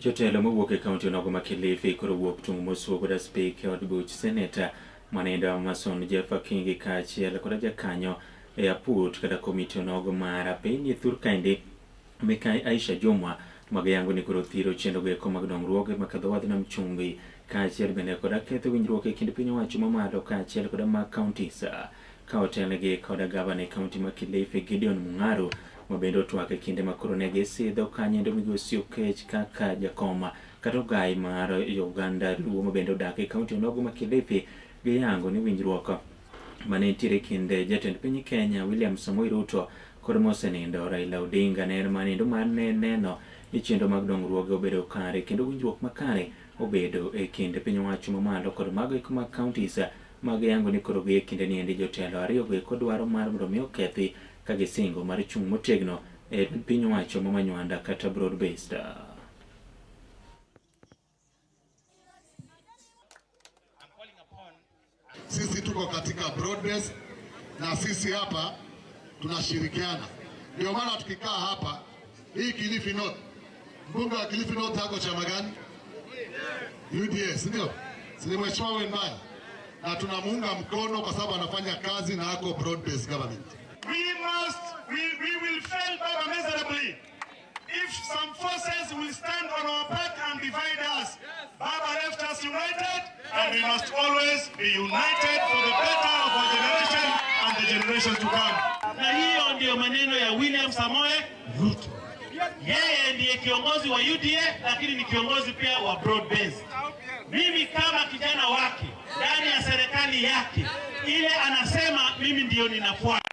Jotelo mowuok e kaunti onogo ma Kilifi koro wuok tung' mosuo koda spika e od buch seneta manindo Amason Jeffa Kingi kaachiel koda jakanyo e aput kata komiti onogo mar piny thur kaendi Mikai Aisha Jumwa magiyango ni koro thiro chenro eko mag dongruoge makadho wadh nam chumbi kaachiel bende koda ketho winjruok e kind piny owacho mamalo kaachiel koda mag counties ka otelnegi koda gavana e kaunti ma Kilifi Gideon Mung'aro ma bende otwak e kinde ma koro ne gisidho kanyendo migosi Okech kaka jakom kata ogai mar Uganda Luo ma bende odak e kaunti onogo ma Kilifi giyango ni winjruok mane nitiere e kind jatend piny Kenya William Samoei Ruto kod mosenindo Raila Odinga ne en manindo mar ne neno ni chenro mag dongruoge obedo kare kendo winjruok makare obedo e kind piny owacho mamalo kod mago eko mag counties mag yango ni koro gi e kinde ni endi jotelo ariyo go eko dwaro mar mondo mi okethi ka gisingo mar chung' motegno e piny owacho ma Manywanda kata broad based. Sisi tuko katika broad base na sisi hapa tunashirikiana, ndio maana tukikaa hapa hii Kilifi North, mbunge wa Kilifi North ako chama gani? UDA, si ndio? Si ni mheshimiwa Wembaya, na tunamuunga mkono kwa sababu anafanya kazi na ako broad based government. We will fail Baba miserably if some forces will stand on our path and divide us. Baba left us united, and we must always be united for the better of our generation and the generations to come. Na hiyo ndiyo maneno ya William Samoei Ruto. Yeye ndiye kiongozi wa UDA, lakini ni kiongozi pia wa broad base. Mimi kama kijana wake ndani ya serikali yake ile anasema, mimi ndiyo ninafuata.